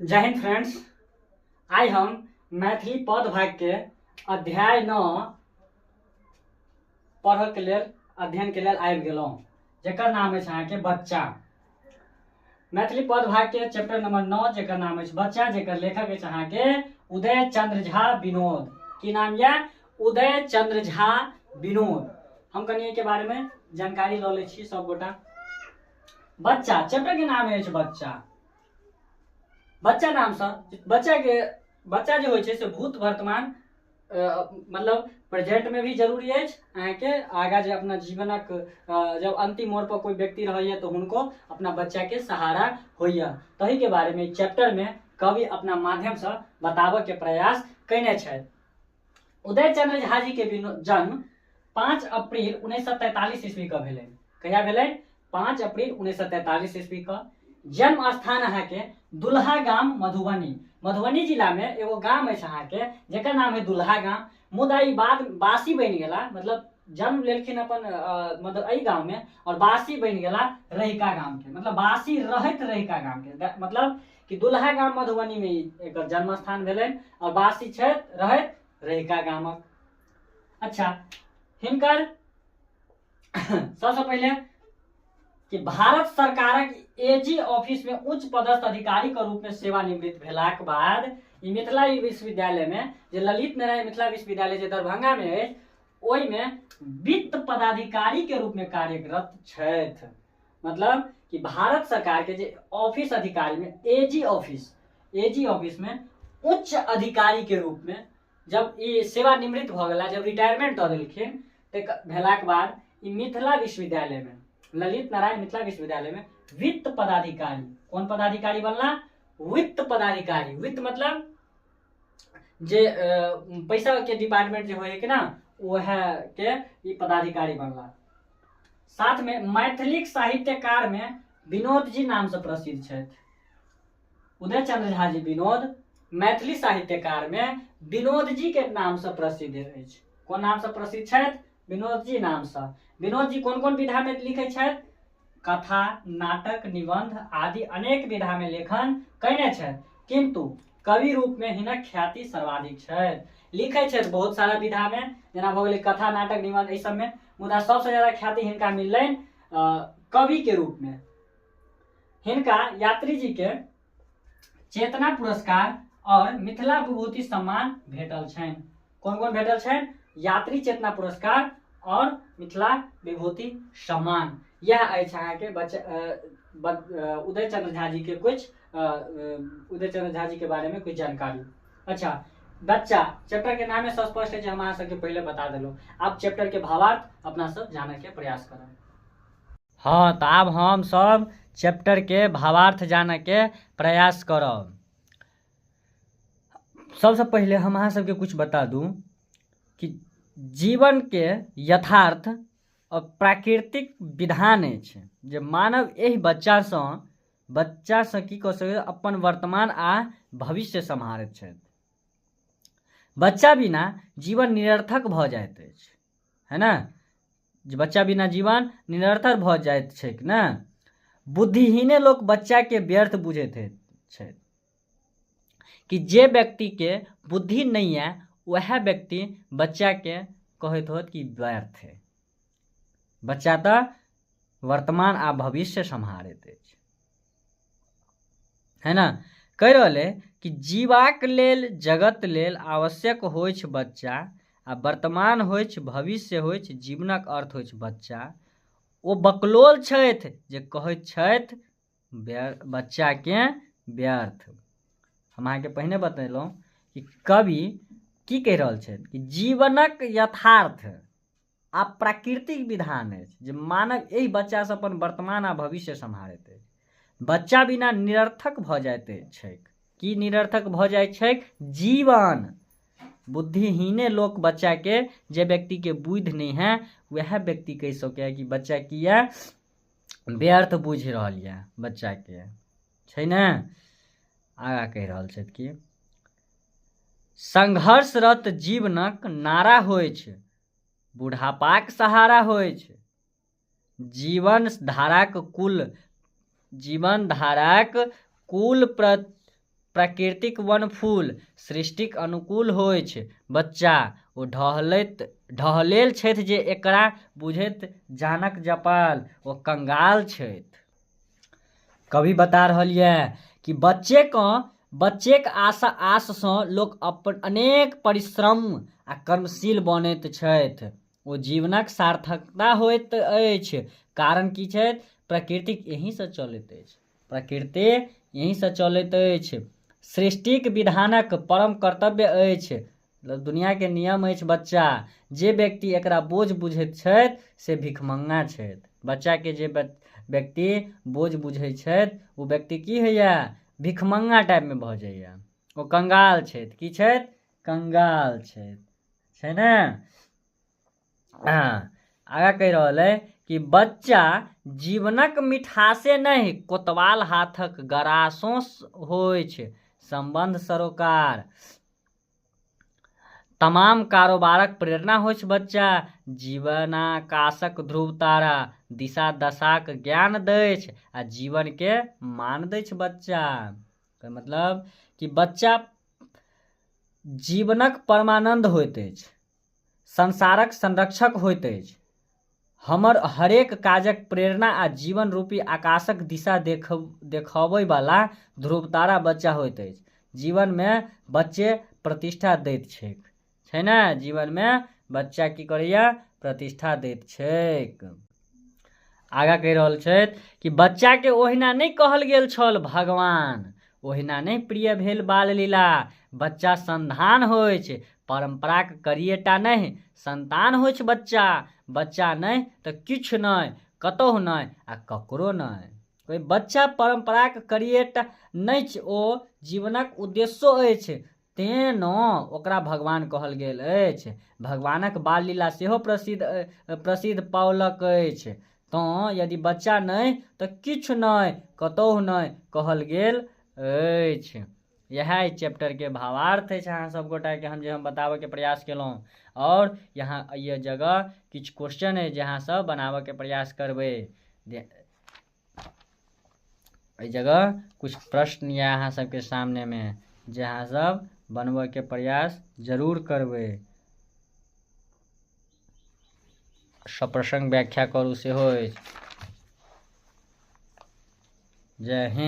जय हिंद फ्रेंड्स। आइ हम मैथिली पद भाग के अध्याय 9 पढ़ऽ के लेल अध्ययन के लेल आबि गेलहुँ, जकर नाम अछि अहाँके बच्चा। मैथिली पद भाग के चैप्टर नंबर 9 जकर नाम अछि बच्चा, जकर लेखक अछि अहाँके उदय चंद्र झा विनोद। की नाम यऽ? उदय चंद्र झा विनोद। हम कनि एहिके बारे में जानकारी लऽ लै छी सब गोटा। बच्चा चैप्टर के नाम अछि बच्चा। बच्चा नामसँ बच्चा के बच्चा जे होइ छै से भूत वर्तमान मतलब प्रेजेंट में भी जरूरी अछि अहाँके। आगा जे अपना जीवनक जब अंतिम मोड़ पर कोई व्यक्ति रहैया तो हुनको अपना बच्चा के सहारा होइया। तही के बारे में चैप्टर में कवि अपना माध्यम से बताबऽ के प्रयास कयने छथि। उदय चंद्र झा जी के जन्म 5 अप्रैल 1943 ईस्वी का भेलै। कहिया भेलै? 5 अप्रैल 1943 ईस्वी का। जन्म स्थान अहाँके दुल्हा गाम मधुबनी। मधुबनी जिला में एगो गाम अछि अहाँके जकर नाम है दुल्हा गाम। मुदा ई बाद बासी बनि गेला, मतलब जन्म लेलखिन अपन मतलब एहि गाँव में और बासी बनि गेला रहिका गाम के, मतलब बासी रहैत रहिका गाम के, मतलब कि दुल्हा गाम मधुबनी में एकर जन्म स्थान भेलनि और बासी छथि रहैत रहिका गामक। अच्छा, हिनकर सबसे पहले कि भारत सरकारक एजी ऑफिस में उच्च पदस्थ अधिकारी के रूप में सेवानिवृत्त भेलाक बाद ई मिथिला विश्वविद्यालय में जे ललित नारायण मिथिला विश्वविद्यालय जे दरभंगा में अछि ओहिमे वित्त पदाधिकारी के रूप में कार्यरत छथि। मतलब कि भारत सरकार के जे ऑफिस अधिकारी में एजी ऑफिस में उच्च अधिकारी के रूप में जब ई सेवानिवृत्त भऽ गेला, जब रिटायरमेंट दऽ देलखिन ते भेलाक बाद ई मिथिला विश्वविद्यालय में ललित नारायण मिथिला विश्वविद्यालय में वित्त पदाधिकारी, कोन पदाधिकारी बनला? वित्त पदाधिकारी। वित्त मतलब जे पैसा के डिपार्टमेंट जे होइ है कि ना, वह के ई पदाधिकारी बनला। साथ में मैथिलीक साहित्यकार में विनोद जी नाम से प्रसिद्ध छथि। उदय चंद्र झा जी विनोद मैथिली साहित्यकार में विनोद जी के नाम से प्रसिद्ध अछि। कोन नाम से प्रसिद्ध छथि? विनोद जी नाम से। विनोद जी कोन कोन विधा में लिखै छथि? कथा, नाटक, निबंध आदि अनेक विधा में लेखन कयने छथि, किंतु कवि रूप में हिनक ख्याति सर्वाधिक छथि। लिखै छथि बहुत सारा विधा में, जेना भऽ गेलै कथा, नाटक, निबंध, एहि सब में, मुदा सबसे ज्यादा ख्याति हिनका मिललनि कवि के रूप में। हिनका यात्री जी के चेतना पुरस्कार और मिथिला विभूति सम्मान भेटल छनि। कोन कोन भेटल छनि? यात्री चेतना पुरस्कार और मिथिला विभूति सम्मान। यह अछि अहाँके उदय चंद्र झा जी के कुछ उदय चंद्र झा जी के बारे में कुछ जानकारी। अच्छा, बच्चा चैप्टर के नामे से स्पष्ट है जे हम अहाँ सबके पहले बता देलहुँ। आब चैप्टर के भावार्थ अपना सब जाने के प्रयास करब। हाँ, तो आब हम सब चैप्टर के भावार्थ जाने के प्रयास करब। सबसे पहले हम अहाँ सबके कुछ बता दूं कि जीवन के यथार्थ और प्राकृतिक विधान अछि जे मानव एहि बच्चासँ की कऽ सकैए, अपन वर्तमान आ भविष्य सम्हारैत छथि। बच्चा बिना जीवन निरर्थक भऽ जाइत अछि, है ना? जे बच्चा बिना जीवन निरर्थक भऽ जाइत छैक ने। बुद्धिहीने लोक बच्चाके व्यर्थ बुझैत छथि कि जे व्यक्तिके बुद्धि नहि यऽ वएह व्यक्ति बच्चाके कहैत होत कि व्यर्थ है। बच्चा तऽ वर्तमान आ भविष्य सम्हारैत अछि, है ना? कहि रहल है कि जीवाक लेल जगत लेल आवश्यक होइछ बच्चा, आ वर्तमान होइछ भविष्य होइछ जीवनक अर्थ होइछ बच्चा। ओ बकलोल छथि जे कहैत छथि बच्चाके व्यर्थ। हम अहाँके पहिने बतेलहुँ कि कवि की कहि रहल छथि कि जीवनक यथार्थ आ प्राकृतिक विधान अछि जे मानव एहि बच्चासँ अपन वर्तमान आ भविष्य सम्हारैत अछि। बच्चा बिना निरर्थक भऽ जाइत छैक। की निरर्थक भऽ जाइत छैक? जीवन। बुद्धिहीने लोक बच्चाके, जे व्यक्तिके बुद्धि नहि है वएह व्यक्ति कहि सकैए कि बच्चा किया व्यर्थ बुझि रहल यऽ बच्चाके, छै ने? आगाँ कहि रहल छथि कि संघर्षरत जीवनक नारा होइछ, बुढ़ापाक सहारा होइछ, जीवन धाराक कुल, जीवन धाराक कुल प्राकृतिक वनफूल सृष्टिक अनुकूल होइछ बच्चा। ओ ढहलैत ढहलेल छथि जे एकरा बुझैत जानक जपाल, ओ कंगाल छथि। कवि बता रहल यऽ कि बच्चेके बच्चेके आशा आशसँ लोक अपन अनेक परिश्रम आ कर्मशील बनैत छथि। ओ जीवनक सार्थकता होइत अछि। कारण की छथि? प्रकृतिक एहीसँ चलैत अछि, प्रकृति यहीँसँ चलैत अछि। सृष्टिक विधानक परम कर्तव्य अछि, मतलब दुनिआके नियम अछि बच्चा। जे व्यक्ति एकरा बोझ बुझैत छथि से भिखमङ्गा छथि। बच्चाके जे व्यक्ति बोझ बुझै छथि ओ व्यक्ति की होइए? भिखमङ्गा टाइपमे भऽ जाइए, ओ कंगाल छथि। की छथि? कंगाल छथि, छै ने? आगाँ कहि रहल अइ कि बच्चा जीवनक मिठासे नहि कोतवाल हाथक गरासो होइछ सम्बन्ध सरोकार। तमाम कारोबारक प्रेरणा होइछ बच्चा। जीवनाकाशक ध्रुव तारा दिशा दशाक ज्ञान दैछ आ जीवनके मान दैछ बच्चा। मतलब कि बच्चा जीवनक परमानन्द होइत अछि, संसारक संरक्षक होइत अछि। हमर हरेक काजक प्रेरणा आ जीवन रूपी आकाशक दिशा देखबैवला ध्रुवतारा बच्चा होइत अछि। जीवनमे बच्चे प्रतिष्ठा दैत छैक, छै ने? जीवनमे बच्चा की करैया? प्रतिष्ठा दैत छैक। आगाँ कहि रहल छथि कि बच्चाके ओहिना नहि कहल गेल छल भगवान, ओहिना नहि प्रिय भेल बाल लीला। बच्चा संधान होइछ, परम्पराक करिएटा नहि संतान होइछ बच्चा। बच्चा नहि तऽ किछु नहि, कतहु नहि आ ककरो नहि। कोइ बच्चा परम्पराक करिएटा नहि, ओ जीवनक उद्देश्यो अछि, तेँ ने ओकरा भगवान कहल गेल अछि। भगवानक बाल लीला सेहो प्रसिद्ध प्रसिद्ध पाओलक अछि। तँ यदि बच्चा नहि तऽ किछु नहि, कतहु नहि कहल गेल अछि। इएह एहि चैप्टरके भावार्थ अछि अहाँ सब गोटाके हम जे हम बताबऽके प्रयास केलहुँ। आओर यहाँ एहि जगह किछु क्वेश्चन अछि जे अहाँ सब बनाबऽके प्रयास करबै। एहि जगह कुछ प्रश्न यऽ अहाँ सबके सामनेमे जे अहाँ सब बनबऽके प्रयास जरूर करबै। सप्रसंग व्याख्या करू सेहो अछि। जय हिन्द।